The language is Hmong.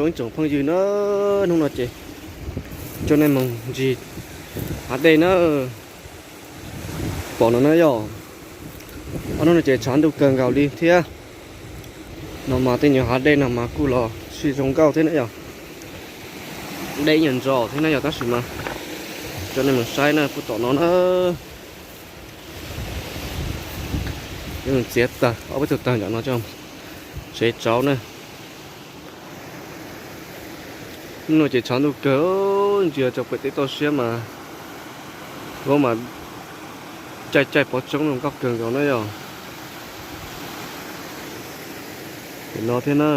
Ib tsoom phooj ywg na, hnub no ces coj nej mus ncig hav dej na. Pom no na yog, ob hnub no ces tshav ntuj kawg nkaus li thiab. No mas tej nyuag hav dej no mas kuj los sib zoo nkauj thiab na yog. Dej nyuag ntsos thiab na yog, tab sis mas coj nej mus saib na, puag tom no na. Txiav tawg ob peb tug tawg ntawm no tsev tsauv na. Hnub no ces tshav ntuj kawg, ntsia rau pem teb toj siab mas, lub mas caij caij pov tsoob zoo nkauj kawg nkaus na yog. Pem no thiab na.